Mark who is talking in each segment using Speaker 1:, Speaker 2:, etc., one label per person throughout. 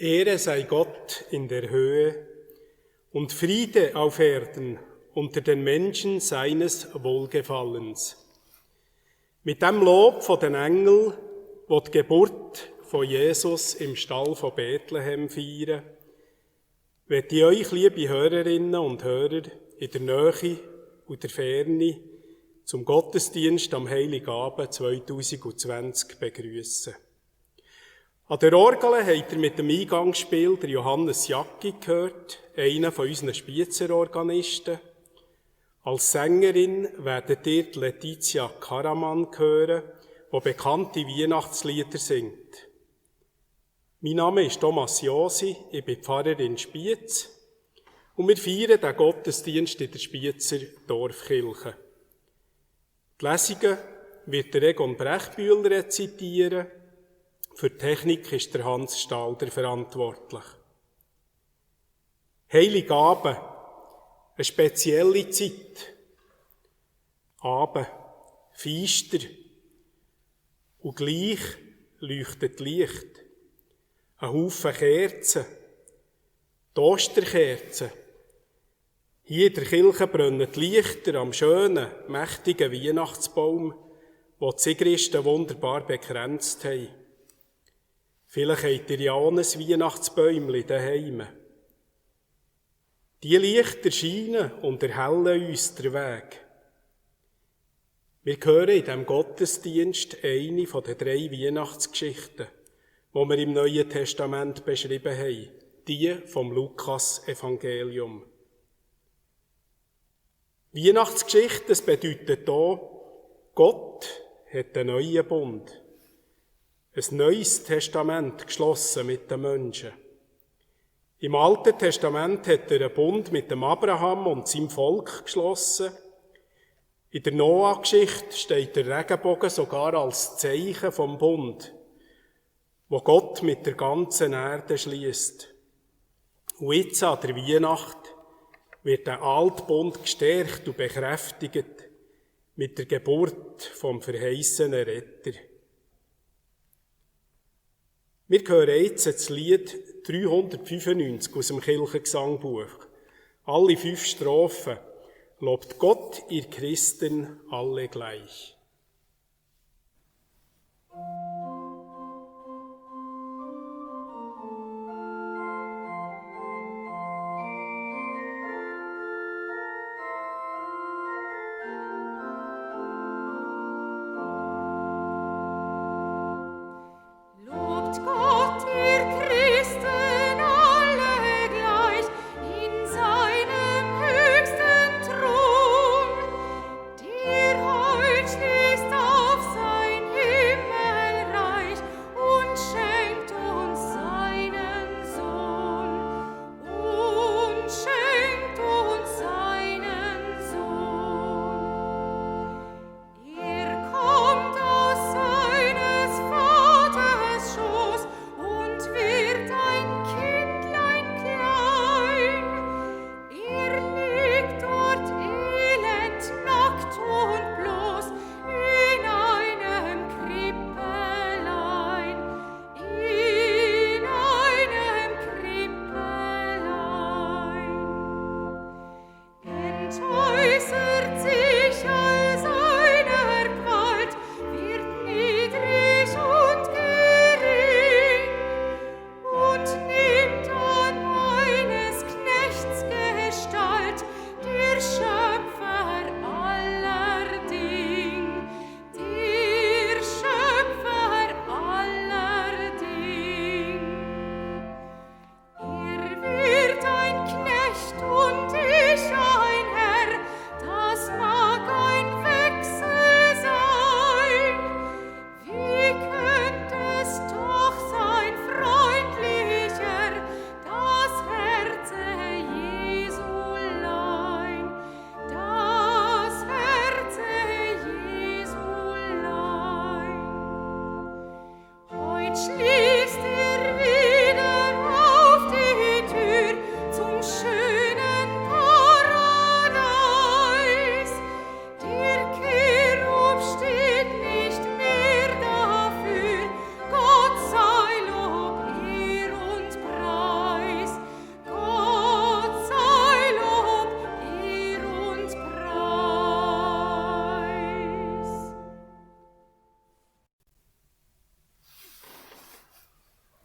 Speaker 1: Ehre sei Gott in der Höhe und Friede auf Erden unter den Menschen seines Wohlgefallens. Mit dem Lob von den Engeln, wo die Geburt von Jesus im Stall von Bethlehem feiern, möchte ich euch, liebe Hörerinnen und Hörer, in der Nähe und der Ferne zum Gottesdienst am Heiligabend 2020 begrüßen. An der Orgel habt ihr mit dem Eingangsspiel der Johannes Jacki gehört, einen von unseren Spiezerorganisten. Als Sängerin werdet ihr die Letizia Karaman hören, die bekannte Weihnachtslieder singt. Mein Name ist Thomas Josi, ich bin Pfarrer in Spiez und wir feiern den Gottesdienst in der Spiezer Dorfkirche. Die Lesungen wird der Egon Brechbühler rezitieren. Für die Technik ist der Hans Stalder verantwortlich. Heiligabend, eine spezielle Zeit. Abend, feister und gleich leuchtet Licht. Ein Haufen Kerzen, die Osterkerzen. Hier in der Kirche brennen die Lichter am schönen, mächtigen Weihnachtsbaum, den die Sigristen wunderbar bekränzt haben. Vielleicht habt ihr ja auch ein Weihnachtsbäumchen daheim. Die Lichter scheinen und erhellen uns den Weg. Wir hören in diesem Gottesdienst eine von den 3 Weihnachtsgeschichten, die wir im Neuen Testament beschrieben haben, die vom Lukas-Evangelium. Weihnachtsgeschichte, das bedeutet auch, Gott hat einen neuen Bund. Ein neues Testament geschlossen mit den Menschen. Im Alten Testament hat er einen Bund mit dem Abraham und seinem Volk geschlossen. In der Noah-Geschichte steht der Regenbogen sogar als Zeichen vom Bund, wo Gott mit der ganzen Erde schließt. Und jetzt an der Weihnacht wird der alte Bund gestärkt und bekräftigt mit der Geburt vom verheißenen Retter. Wir hören jetzt das Lied 395 aus dem Kirchengesangbuch. Alle 5 Strophen. Lobt Gott, ihr Christen, alle gleich.
Speaker 2: Dir heut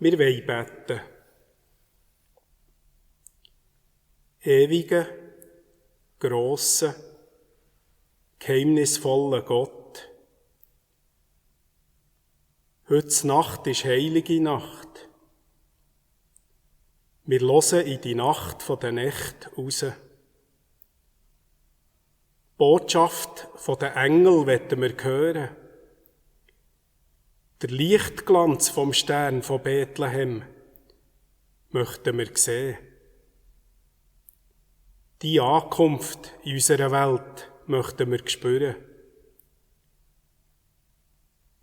Speaker 1: Wir wollen beten. Ewiger, grosser, geheimnisvoller Gott. Heute Nacht ist heilige Nacht. Wir hören in die Nacht der Nächte raus. Die Botschaft der Engel wollen wir hören. Der Lichtglanz vom Stern von Bethlehem möchten wir sehen. Die Ankunft in unserer Welt möchten wir spüren.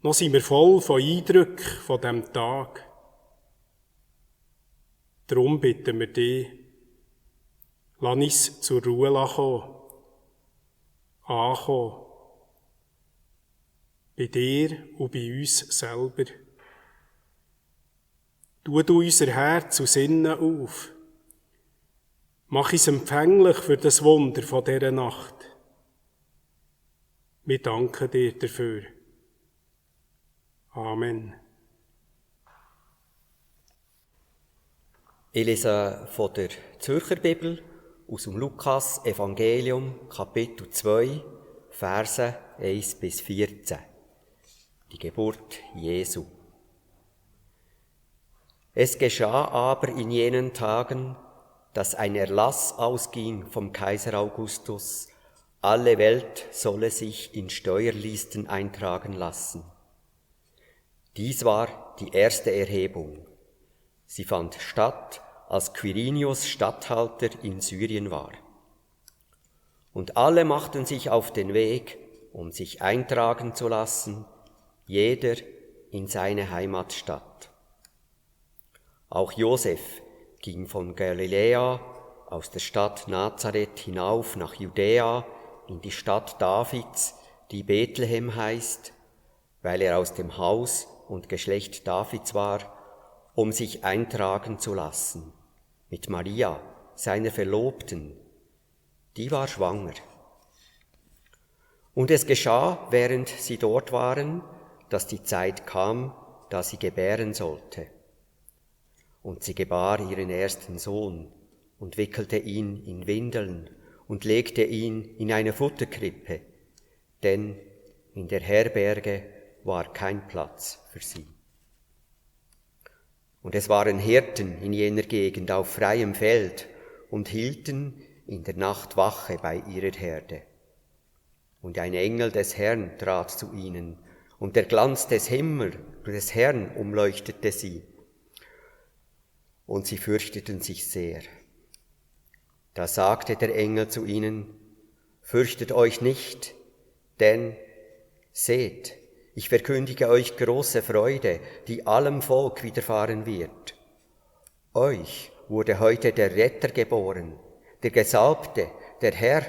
Speaker 1: Noch sind wir voll von Eindrücken von diesem Tag. Darum bitten wir dich, lass uns zur Ruhe kommen, ankommen. Bei dir und bei uns selber. Tu du unser Herz und Sinne auf. Mach uns empfänglich für das Wunder von dieser Nacht. Wir danken dir dafür. Amen.
Speaker 2: Ich lese von der Zürcher Bibel aus dem Lukas-Evangelium, Kapitel 2, Verse 1 bis 14. Die Geburt Jesu. Es geschah aber in jenen Tagen, dass ein Erlass ausging vom Kaiser Augustus, alle Welt solle sich in Steuerlisten eintragen lassen. Dies war die erste Erhebung. Sie fand statt, als Quirinius Statthalter in Syrien war. Und alle machten sich auf den Weg, um sich eintragen zu lassen, jeder in seine Heimatstadt. Auch Josef ging von Galiläa aus der Stadt Nazareth hinauf nach Judäa in die Stadt Davids, die Bethlehem heißt, weil er aus dem Haus und Geschlecht Davids war, um sich eintragen zu lassen, mit Maria, seiner Verlobten, die war schwanger. Und es geschah, während sie dort waren, dass die Zeit kam, da sie gebären sollte. Und sie gebar ihren ersten Sohn und wickelte ihn in Windeln und legte ihn in eine Futterkrippe, denn in der Herberge war kein Platz für sie. Und es waren Hirten in jener Gegend auf freiem Feld und hielten in der Nacht Wache bei ihrer Herde. Und ein Engel des Herrn trat zu ihnen, und der Glanz des Himmels, des Herrn, umleuchtete sie. Und sie fürchteten sich sehr. Da sagte der Engel zu ihnen: Fürchtet euch nicht, denn seht, ich verkündige euch große Freude, die allem Volk widerfahren wird. Euch wurde heute der Retter geboren, der Gesalbte, der Herr,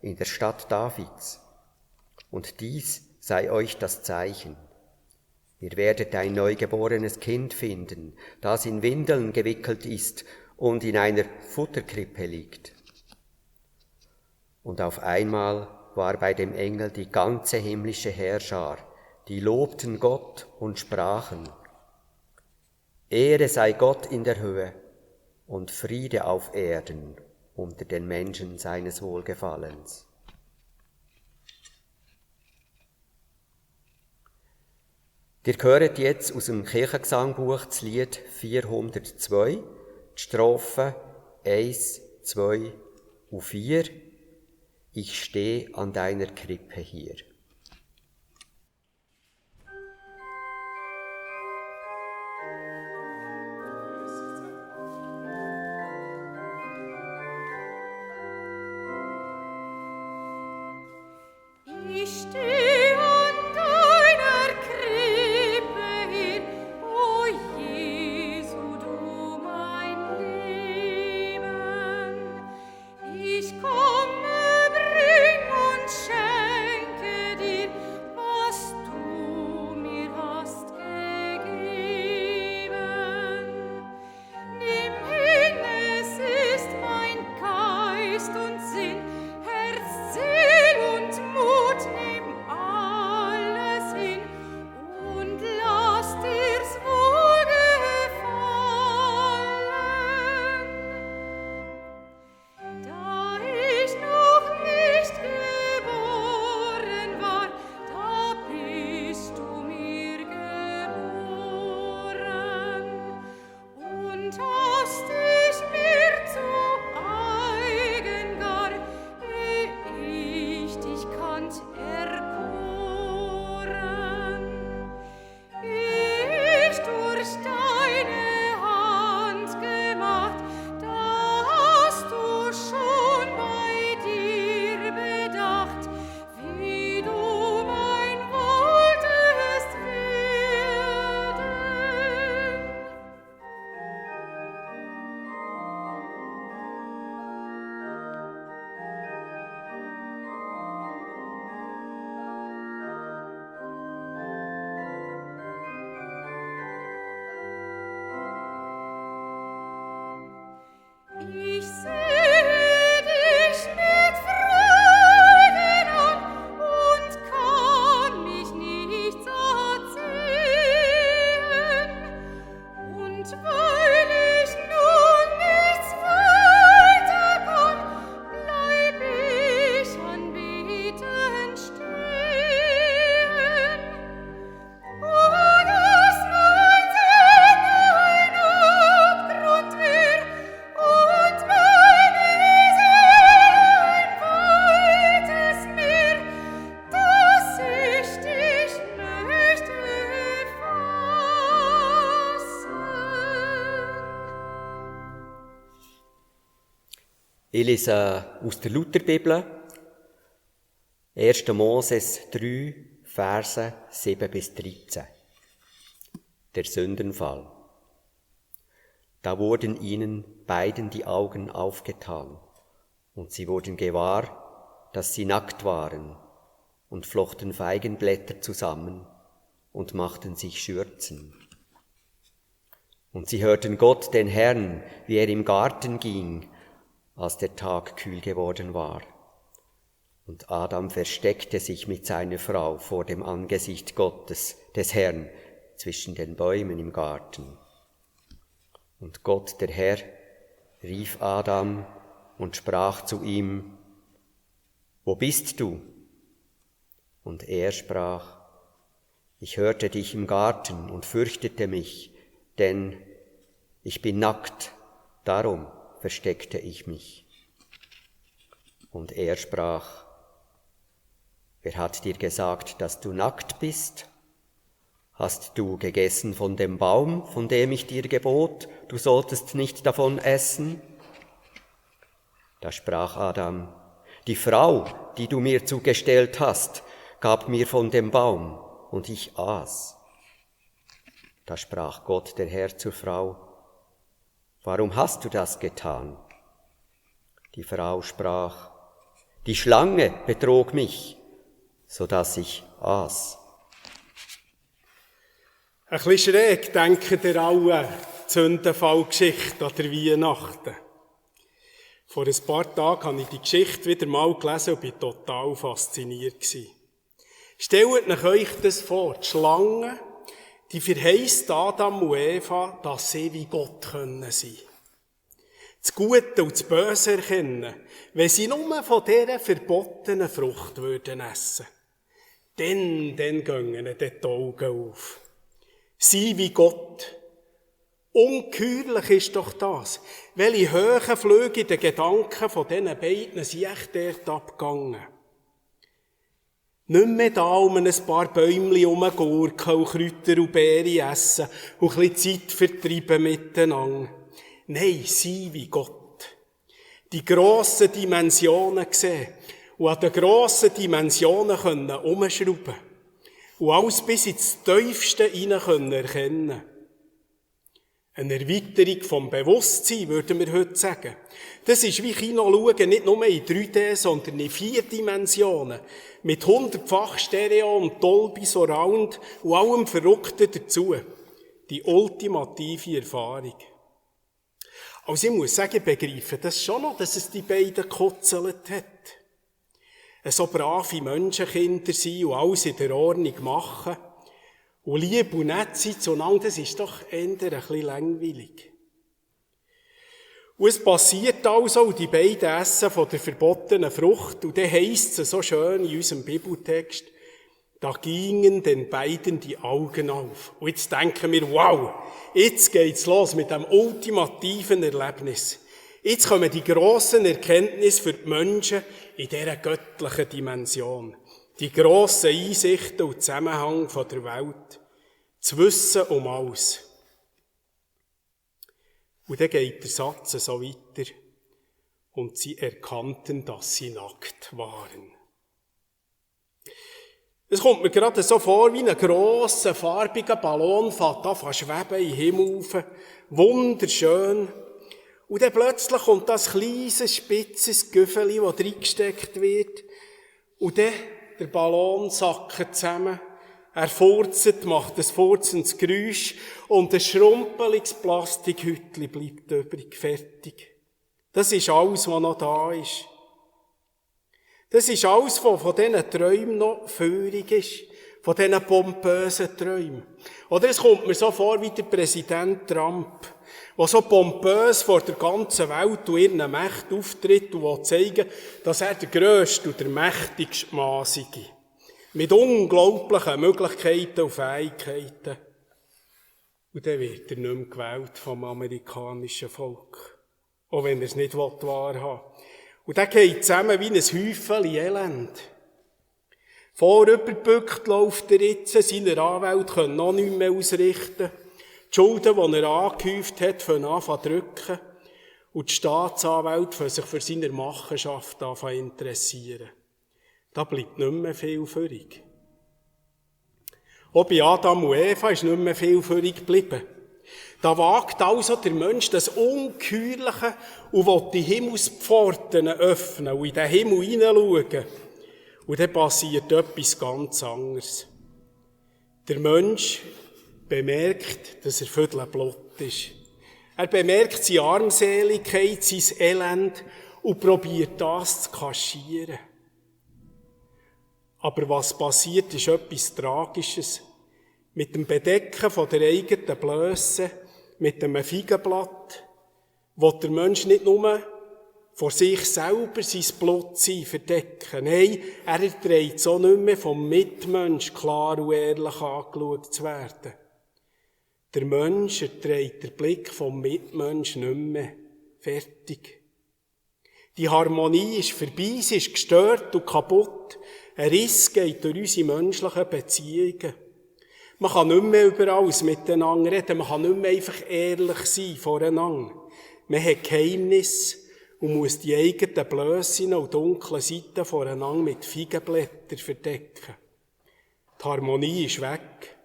Speaker 2: in der Stadt Davids. Und dies sei euch das Zeichen. Ihr werdet ein neugeborenes Kind finden, das in Windeln gewickelt ist und in einer Futterkrippe liegt. Und auf einmal war bei dem Engel die ganze himmlische Heerschar, die lobten Gott und sprachen: Ehre sei Gott in der Höhe und Friede auf Erden unter den Menschen seines Wohlgefallens. Ihr hört jetzt aus dem Kirchengesangbuch das Lied 402, die Strophen 1, 2 und 4. Ich steh an deiner Krippe hier.
Speaker 3: Ich steh an deiner Krippe hier, o Jesu, du mein Leben. Ich komme, bring und schenke
Speaker 2: Ich lese aus der Lutherbibel 1. Moses 3, Verse 7 bis 13. Der Sündenfall. Da wurden ihnen beiden die Augen aufgetan, und sie wurden gewahr, dass sie nackt waren, und flochten Feigenblätter zusammen und machten sich Schürzen. Und sie hörten Gott, den Herrn, wie er im Garten ging, als der Tag kühl geworden war. Und Adam versteckte sich mit seiner Frau vor dem Angesicht Gottes, des Herrn, zwischen den Bäumen im Garten. Und Gott, der Herr, rief Adam und sprach zu ihm: Wo bist du? Und er sprach: Ich hörte dich im Garten und fürchtete mich, denn ich bin nackt, darum versteckte ich mich. Und er sprach: Wer hat dir gesagt, dass du nackt bist? Hast du gegessen von dem Baum, von dem ich dir gebot, du solltest nicht davon essen? Da sprach Adam: Die Frau, die du mir zugestellt hast, gab mir von dem Baum, und ich aß. Da sprach Gott, der Herr, zur Frau: Warum hast du das getan? Die Frau sprach: Die Schlange betrog mich, so dass ich aß.
Speaker 1: Ein bisschen schräg denken ihr alle die Sündenfallgeschichte an der Weihnachten. Vor ein paar Tagen habe ich die Geschichte wieder mal gelesen und war total fasziniert. Stellt euch das vor, die Schlange, die verheisst Adam und Eva, dass sie wie Gott sein können. Das Gute und das Böse erkennen, wenn sie nur von dieser verbotenen Frucht würden essen. Dann gehen ihnen die Augen auf. Sei wie Gott. Ungeheuerlich ist doch das. Welche hohen Flüge in den Gedanken von diesen beiden sind echt dort abgegangen. Nicht mehr da um ein paar Bäumchen rumgurken und Kräuter und Beeren essen und ein bisschen Zeit vertreiben miteinander. Nein, sei wie Gott. Die grossen Dimensionen sehen und an den grossen Dimensionen können umschrauben und alles bis ins Tiefste hinein können erkennen. Eine Erweiterung vom Bewusstsein, würden wir heute sagen. Das ist wie Kino schauen, nicht nur in 3D, sondern in 4 Dimensionen. Mit 100-fach Stereo und Dolby Surround und allem Verrückten dazu. Die ultimative Erfahrung. Also ich muss sagen, ich begreife das schon noch, dass es die beiden gekuzelt hat. So brave Menschenkinder sein und alles in der Ordnung machen. Und lieb und nett sein zueinander, das ist doch eher ein bisschen langweilig. Und es passiert also, und die beiden essen von der verbotenen Frucht, und dann heisst es so schön in unserem Bibeltext, da gingen den beiden die Augen auf. Und jetzt denken wir, wow, jetzt geht's los mit dem ultimativen Erlebnis. Jetzt kommen die grossen Erkenntnisse für die Menschen in dieser göttlichen Dimension. Die grossen Einsichten und Zusammenhang von der Welt. Zu wissen um alles. Und dann geht der Satz so weiter. Und sie erkannten, dass sie nackt waren. Es kommt mir gerade so vor, wie ein grosser, farbiger Ballon fährt an schweben in den Himmel rauf. Wunderschön. Und dann plötzlich kommt das kleines, spitzes Güffeli, das reingesteckt wird. Und dann der Ballon sackt zusammen. Er furzt, macht ein furzendes Geräusch und ein schrumpeliges Plastikhütchen bleibt übrig. Fertig. Das ist alles, was noch da ist. Das ist alles, was von diesen Träumen noch führig ist. Von diesen pompösen Träumen. Oder es kommt mir so vor wie der Präsident Trump, der so pompös vor der ganzen Welt und ihren Mächten auftritt und will zeigen, dass er der grösste und der mächtigste Mann sei. Mit unglaublichen Möglichkeiten und Fähigkeiten. Und dann wird er nicht mehr gewählt vom amerikanischen Volk. Auch wenn er es nicht wahrhaben will. Und dann geht zusammen wie ein Häufchen Elend. Vorüberbückt läuft er jetzt, seine Anwälte können noch nichts mehr ausrichten. Die Schulden, die er angehäuft hat, fangen an zu drücken. und die Staatsanwälte fangen sich für seine Machenschaft an zu interessieren. Da bleibt nicht mehr viel übrig. Auch bei Adam und Eva ist nicht mehr viel übrig geblieben. Da wagt also der Mensch das Ungeheuerliche und will die Himmelspforten öffnen und in den Himmel hineinschauen. Und dann passiert etwas ganz anderes. Der Mensch bemerkt, dass er viertelblut ist. Er bemerkt seine Armseligkeit, sein Elend und probiert das zu kaschieren. Aber was passiert, ist etwas Tragisches. Mit dem Bedecken von der eigenen Blöße, mit einem Feigenblatt, will der Mensch nicht nur vor sich selber sein Blutsein verdecken. Nein, er erträgt so nicht mehr vom Mitmensch klar und ehrlich angeschaut zu werden. Der Mensch erträgt den Blick vom Mitmensch nicht mehr. Fertig. Die Harmonie ist vorbei, sie ist gestört und kaputt. Ein Riss geht durch unsere menschlichen Beziehungen. Man kann nicht mehr über alles miteinander reden, man kann nicht mehr einfach ehrlich sein voreinander. Man hat Geheimnisse und muss die eigenen Blößen und dunklen Seiten voreinander mit Feigenblättern verdecken. Die Harmonie ist weg.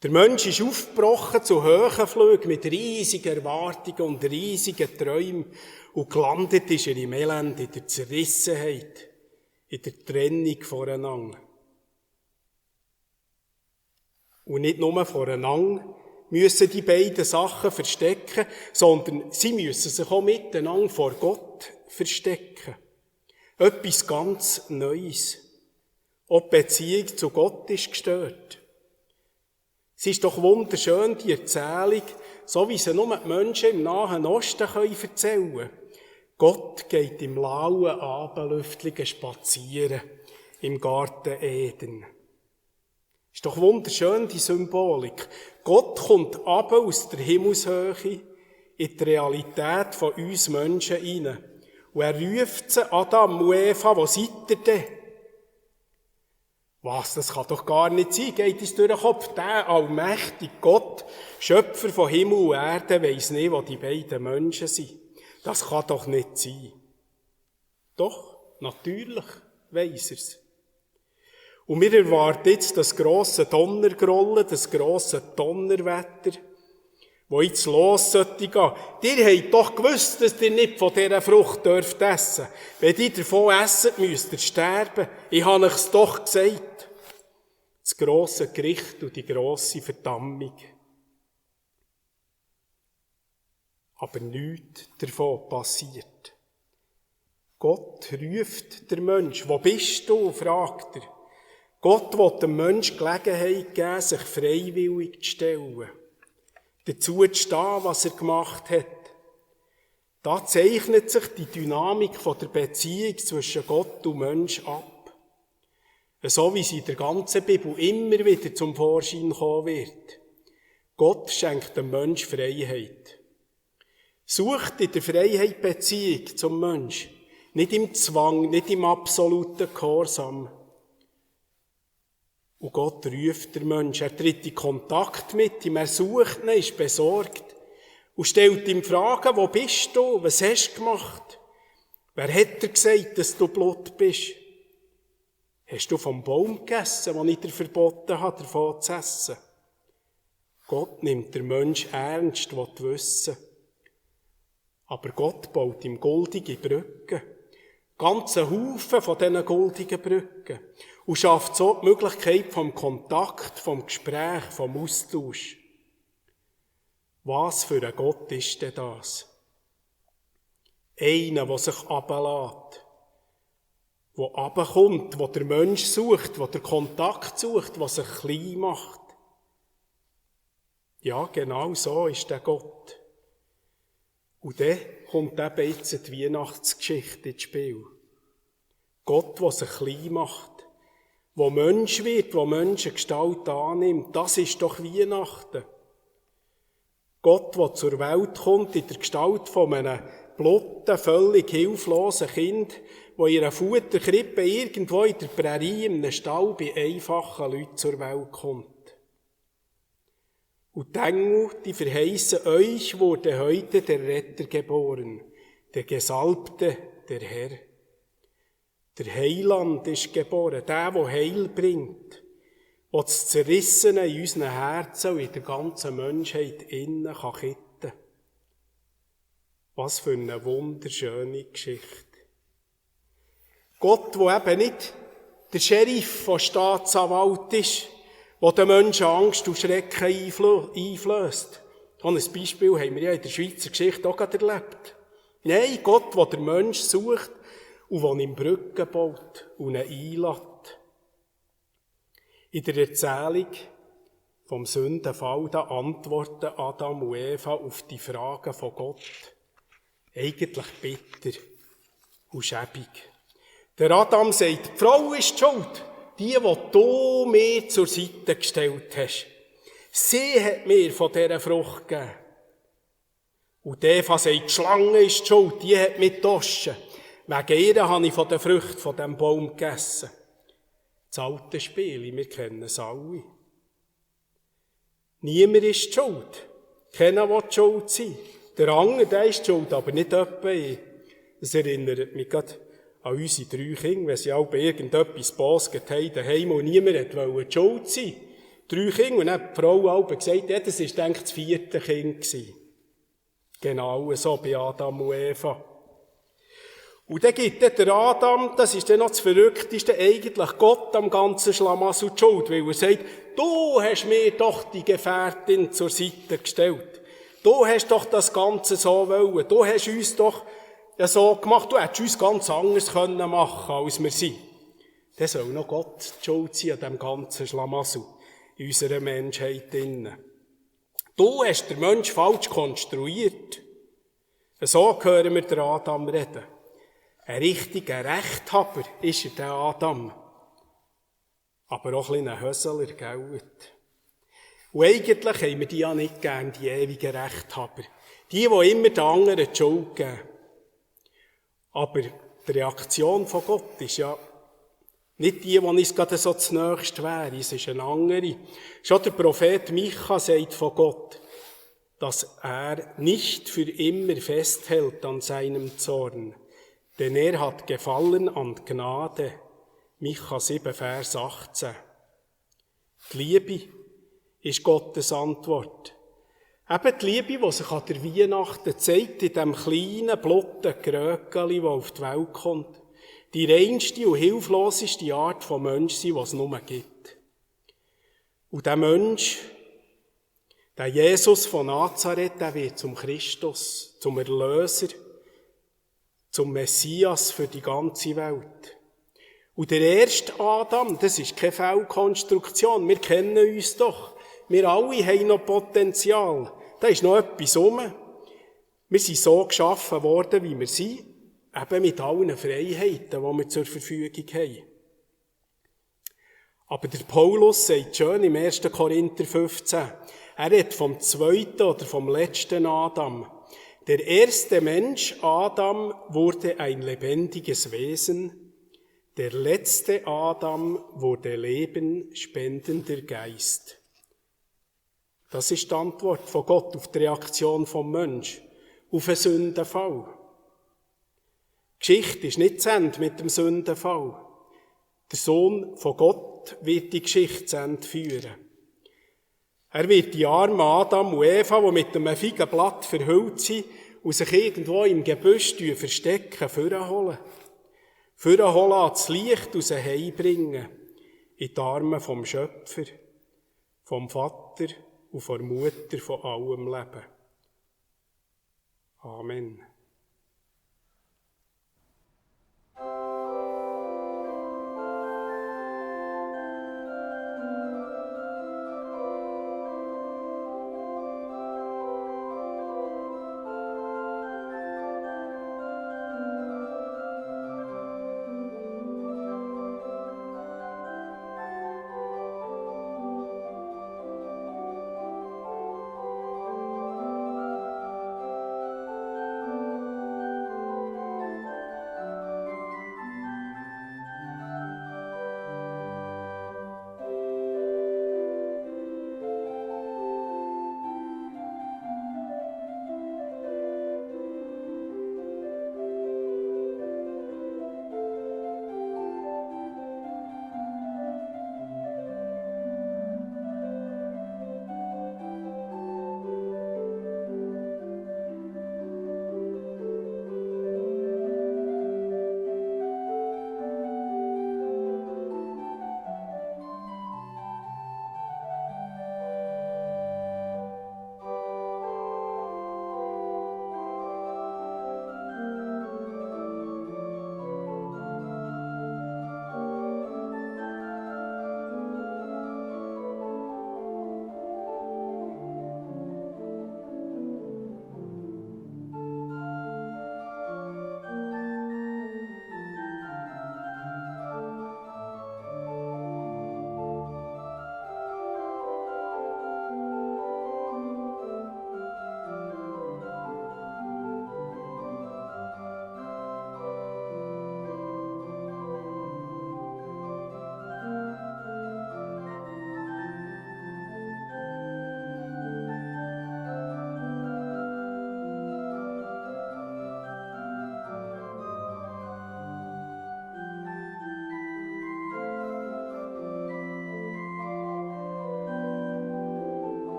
Speaker 1: Der Mensch ist aufgebrochen zu Höhenflügen mit riesigen Erwartungen und riesigen Träumen und gelandet ist er im Elend, in der Zerrissenheit, in der Trennung voreinander. Und nicht nur voreinander müssen die beiden Sachen verstecken, sondern sie müssen sich auch miteinander vor Gott verstecken. Etwas ganz Neues. Auch die Beziehung zu Gott ist gestört. Es ist doch wunderschön, die Erzählung, so wie sie nur die Menschen im Nahen Osten erzählen können. Gott geht im lauen Abendlüftchen spazieren, im Garten Eden. Ist doch wunderschön, die Symbolik. Gott kommt runter aus der Himmelshöhe in die Realität von uns Menschen hinein. Und er ruft sie, Adam und Eva, wo seid ihr denn? Was, das kann doch gar nicht sein, geht uns durch den Kopf. Der allmächtige Gott, Schöpfer von Himmel und Erde, weiss nicht, wo die beiden Menschen sind. Das kann doch nicht sein. Doch, natürlich weiss er's. Und wir erwarten jetzt das grosse Donnergrollen, das grosse Donnerwetter, wo jetzt los sollte gehen. Ihr habt doch gewusst, dass ihr nicht von dieser Frucht dürft essen. Wenn ihr davon essen, müsst ihr sterben. Ich habe euch's doch gesagt. Das grosse Gericht und die grosse Verdammung. Aber nichts davon passiert. Gott ruft der Mensch. Wo bist du? Fragt er. Gott will dem Menschen Gelegenheit geben, sich freiwillig zu stellen. Dazu zu stehen, was er gemacht hat. Da zeichnet sich die Dynamik der Beziehung zwischen Gott und Mensch ab. So wie sie in der ganzen Bibel immer wieder zum Vorschein kommen wird. Gott schenkt dem Mensch Freiheit. Sucht in der Freiheit Beziehung zum Mensch. Nicht im Zwang, nicht im absoluten Gehorsam. Und Gott ruft den Menschen, er tritt in Kontakt mit ihm, er sucht ihn, ist besorgt und stellt ihm Fragen, wo bist du, was hast du gemacht? Wer hat dir gesagt, dass du Blut bist? Hast du vom Baum gegessen, den ich dir verboten habe, davon zu essen? Gott nimmt den Menschen ernst, will wissen. Aber Gott baut ihm goldige Brücken. Ganze Haufen von diesen goldigen Brücken. Und schafft so die Möglichkeit vom Kontakt, vom Gespräch, vom Austausch. Was für ein Gott ist denn das? Einer, der sich runterlässt, der runterkommt, der der Mensch sucht, der den Kontakt sucht, der sich klein macht. Ja, genau so ist der Gott. Und dann kommt eben jetzt die Weihnachtsgeschichte ins Spiel. Gott, der sich klein macht, der Mensch wird, der Menschengestalt annimmt, das ist doch Weihnachten. Gott, der zur Welt kommt in der Gestalt von einem blutten, völlig hilflosen Kind, das in einer Futterkrippe irgendwo in der Prärie, in einem Stall bei einfachen Leuten zur Welt kommt. Und die Engel, die verheißen, euch wurde heute der Retter geboren, der Gesalbte, der Herr. Der Heiland ist geboren, der Heil bringt, der das Zerrissene in unseren Herzen und in der ganzen Menschheit innen kann kitten. Was für eine wunderschöne Geschichte. Gott, der eben nicht der Sheriff von Staatsanwalt ist, der den Menschen Angst und Schrecken einflößt. So ein Beispiel haben wir ja in der Schweizer Geschichte auch gerade erlebt. Nein, Gott, der den Menschen sucht und der ihm Brücken baut und ihn einlädt. In der Erzählung vom Sündenfall, da antworten Adam und Eva auf die Fragen von Gott. Eigentlich bitter und schäbig. Der Adam sagt, die Frau ist schuld, die du mir zur Seite gestellt hast. Sie hat mir von dieser Frucht gegeben. Und Eva sagt, die Schlange ist schuld, die hat mich getoschen. Wegen ihr habe ich von der Frucht von diesem Baum gegessen. Das alte Spiel, wir kennen es alle. Niemand ist schuld. Keiner will schuld sein. Der andere, der ist schuld, aber nicht etwa ich. Das erinnert mich gerade an unsere 3 Kinder, wenn sie auch bei irgendetwas bosget haben daheim und niemand wollte schuld sein. 3 Kinder und dann hat die Frau auch gesagt, ja, das war, denke ich, das 4. Kind gewesen. Genau so bei Adam und Eva. Und dann gibt der Adam, das ist dann noch das Verrückteste, eigentlich Gott am ganzen Schlamassel die Schuld, weil er sagt, du hast mir doch die Gefährtin zur Seite gestellt. Du hast doch das Ganze so wollen. Du hast uns doch so gemacht. Du hättest uns ganz anders machen können, als wir sind. Dann soll noch Gott die Schuld sein an diesem ganzen Schlamassel in unserer Menschheit drin. Du hast den Menschen falsch konstruiert. So hören wir den Adam reden. Ein richtiger Rechthaber ist er, der Adam. Aber auch ein bisschen ein Hösler, gell? Und eigentlich haben wir die ja nicht gern, die ewigen Rechthaber. Die immer den anderen die Schuld geben. Aber die Reaktion von Gott ist ja nicht die uns gerade so zunächst wäre, es ist eine andere. Schon der Prophet Micha sagt von Gott, dass er nicht für immer festhält an seinem Zorn, denn er hat gefallen an Gnade. Micha 7, Vers 18. Die Liebe ist Gottes Antwort. Eben die Liebe, die sich an der Weihnachten zeigt, in dem kleinen, blotten Kröckeli, das auf die Welt kommt. Die reinste und hilfloseste Art von Menschsein, die es nur gibt. Und der Mensch, der Jesus von Nazareth, der wird zum Christus, zum Erlöser, zum Messias für die ganze Welt. Und der erste Adam, das ist keine Fehlkonstruktion. Wir kennen uns doch. Wir alle haben noch Potenzial. Da ist noch etwas rum. Wir sind so geschaffen worden, wie wir sind. Eben mit allen Freiheiten, die wir zur Verfügung haben. Aber der Paulus sagt schön im 1. Korinther 15, er redet vom 2. oder vom letzten Adam. Der erste Mensch, Adam, wurde ein lebendiges Wesen. Der letzte Adam wurde lebenspendender Geist. Das ist die Antwort von Gott auf die Reaktion vom Mensch, auf einen Sündenfall. Die Geschichte ist nicht zu Ende mit dem Sündenfall. Der Sohn von Gott wird die Geschichte zu Ende führen. Er wird die armen Adam und Eva, die mit einem Feigenblatt verhüllt sind und sich irgendwo im Gebüsch verstecken, vorholen. Vorholen ans Licht und sie heimbringen. In die Arme vom Schöpfer, vom Vater und von der Mutter von allem Leben. Amen.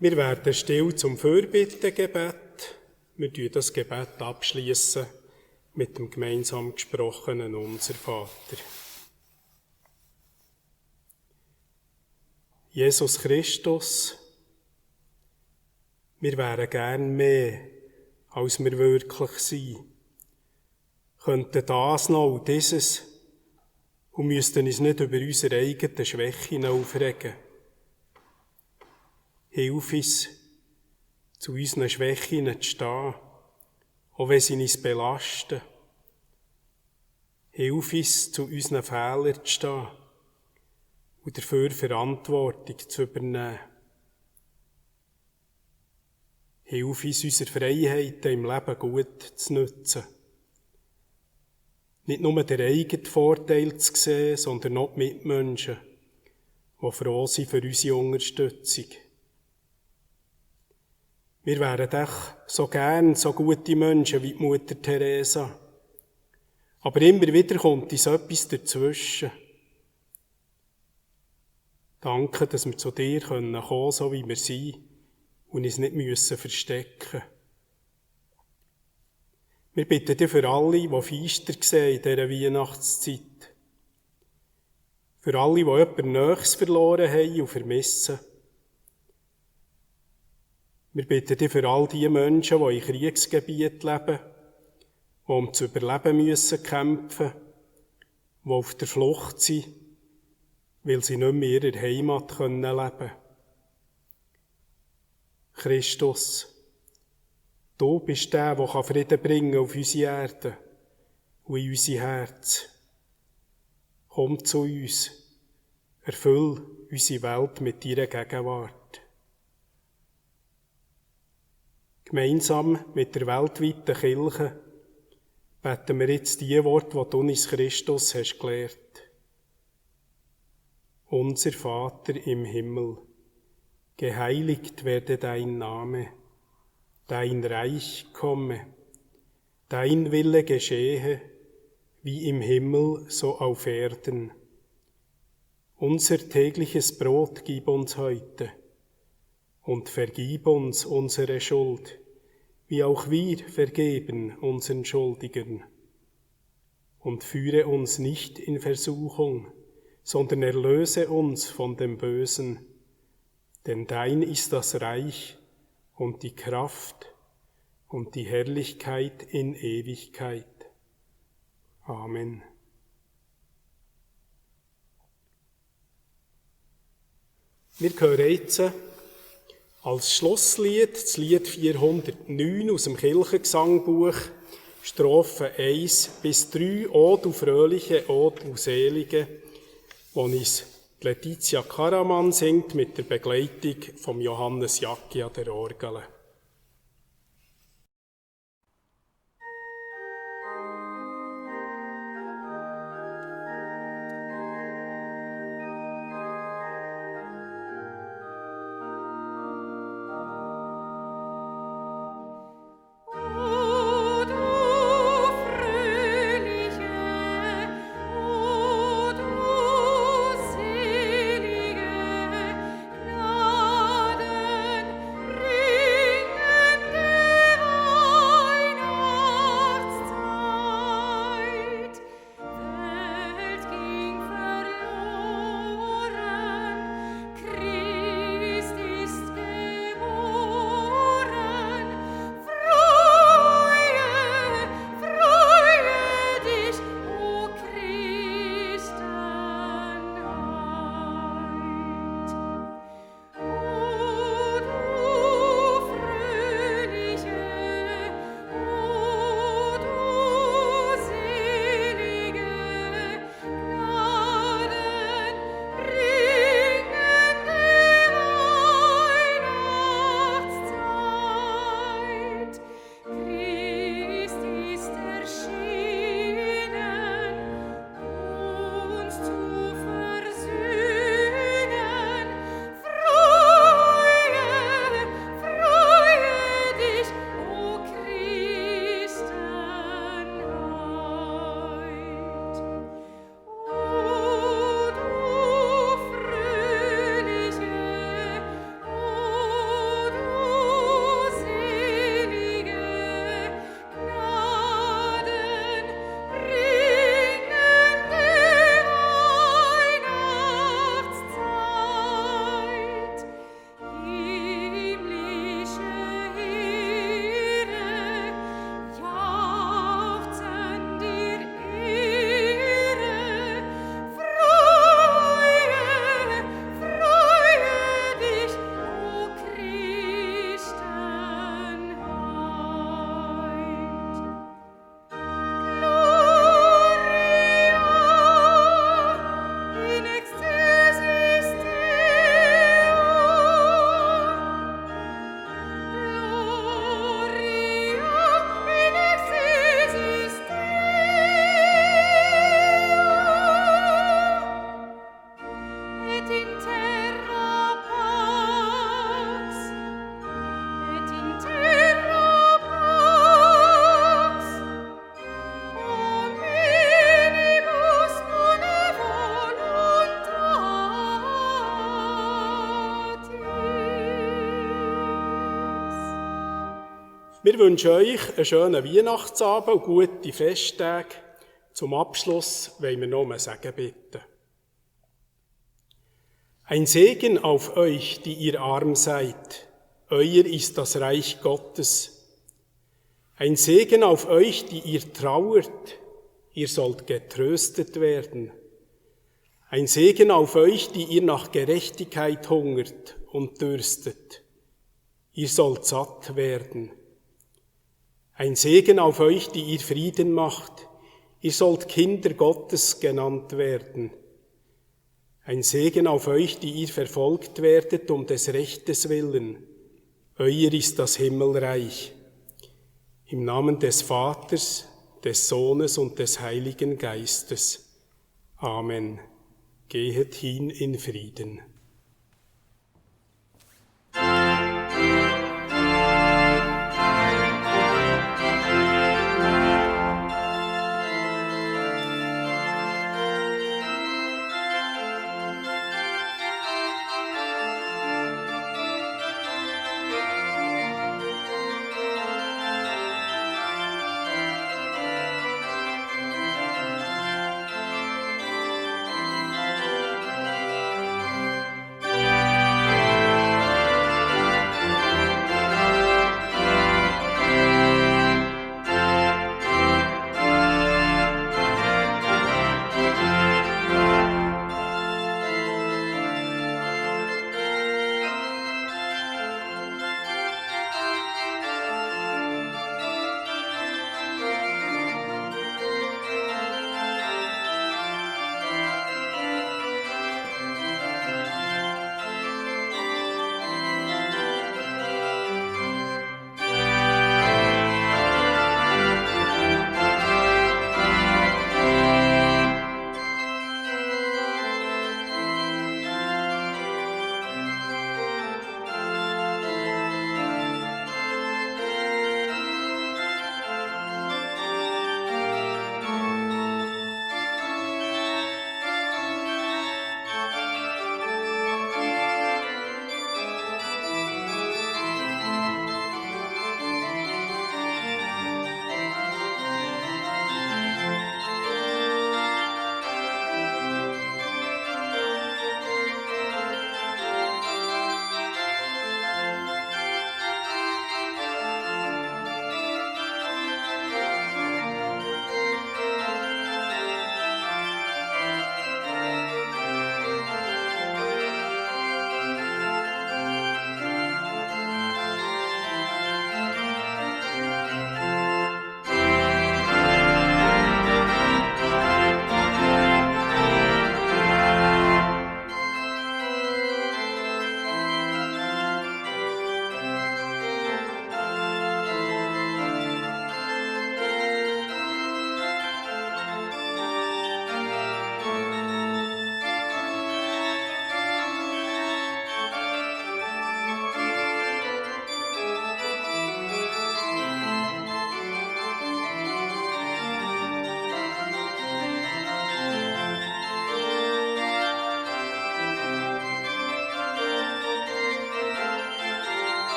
Speaker 1: Wir werden still zum Fürbittengebet. Wir schließen das Gebet abschließen mit dem gemeinsam gesprochenen Unser Vater. Jesus Christus, wir wären gern mehr, als wir wirklich sind. Könnten das noch und dieses und müssten uns nicht über unsere eigenen Schwächen aufregen. Hilf uns, zu unseren Schwächen zu stehen, auch wenn sie uns belasten. Hilf uns, zu unseren Fehlern zu stehen und dafür Verantwortung zu übernehmen. Hilf uns, unsere Freiheiten im Leben gut zu nutzen. Nicht nur den eigenen Vorteil zu sehen, sondern auch die Mitmenschen, die froh sind für unsere Unterstützung. Wir wären doch so gern so gute Menschen wie die Mutter Teresa. Aber immer wieder kommt uns etwas dazwischen. Danke, dass wir zu dir kommen können, so wie wir sind, und uns nicht verstecken müssen. Wir bitten dich für alle, die Feister sehen in dieser Weihnachtszeit. Für alle, die jemand Nächstes verloren haben und vermissen. Wir bitten dich für all die Menschen, die in Kriegsgebieten leben, die um zu überleben müssen kämpfen, die auf der Flucht sind, weil sie nicht mehr in ihrer Heimat leben können. Christus, du bist der, der Frieden bringen kann auf unsere Erde und in unser Herz. Komm zu uns, erfüll unsere Welt mit deiner Gegenwart. Gemeinsam mit der weltweiten Kirche beten wir jetzt die Worte, die du uns Christus hast gelehrt. Unser Vater im Himmel, geheiligt werde dein Name, dein Reich komme, dein Wille geschehe, wie im Himmel, so auf Erden. Unser tägliches Brot gib uns heute und vergib uns unsere Schuld, wie auch wir vergeben unseren Schuldigern. Und führe uns nicht in Versuchung, sondern erlöse uns von dem Bösen. Denn dein ist das Reich und die Kraft und die Herrlichkeit in Ewigkeit. Amen. Wir hören jetzt als Schlusslied das Lied 409 aus dem Kirchengesangbuch, Strophen 1 bis 3, O du Fröhliche, O du Selige, wo uns Letizia Karaman singt mit der Begleitung von Johannes Jacki an der Orgel.
Speaker 3: Selige, Gnaden,
Speaker 1: Wir wünschen euch einen schönen Weihnachtsabend und gute Festtage. Zum Abschluss wollen wir noch um ein Segen bitten. Ein Segen auf euch, die ihr arm seid. Euer ist das Reich Gottes. Ein Segen auf euch, die ihr trauert. Ihr sollt getröstet werden. Ein Segen auf euch, die ihr nach Gerechtigkeit hungert und dürstet. Ihr sollt satt werden. Ein Segen auf euch, die ihr Frieden macht. Ihr sollt Kinder Gottes genannt werden. Ein Segen auf euch, die ihr verfolgt werdet um des Rechtes willen. Euer ist das Himmelreich. Im Namen des Vaters, des Sohnes und des Heiligen Geistes. Amen. Gehet hin in Frieden.